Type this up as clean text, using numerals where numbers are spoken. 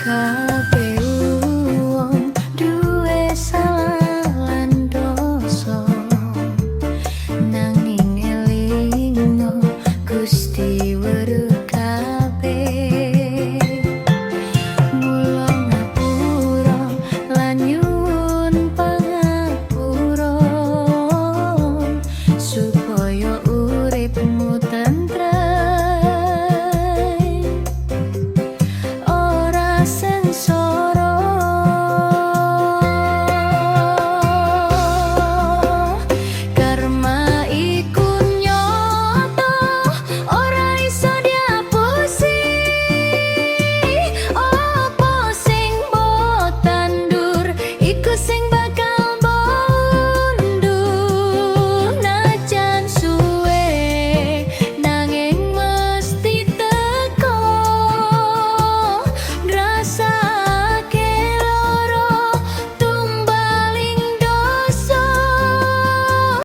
Kabeh wong duwe salah lan dosa, nanging elingno, Gusti weruh kabeh. Mula ngapura lan nyuwun pangapura supaya uripmu tentrem, ora.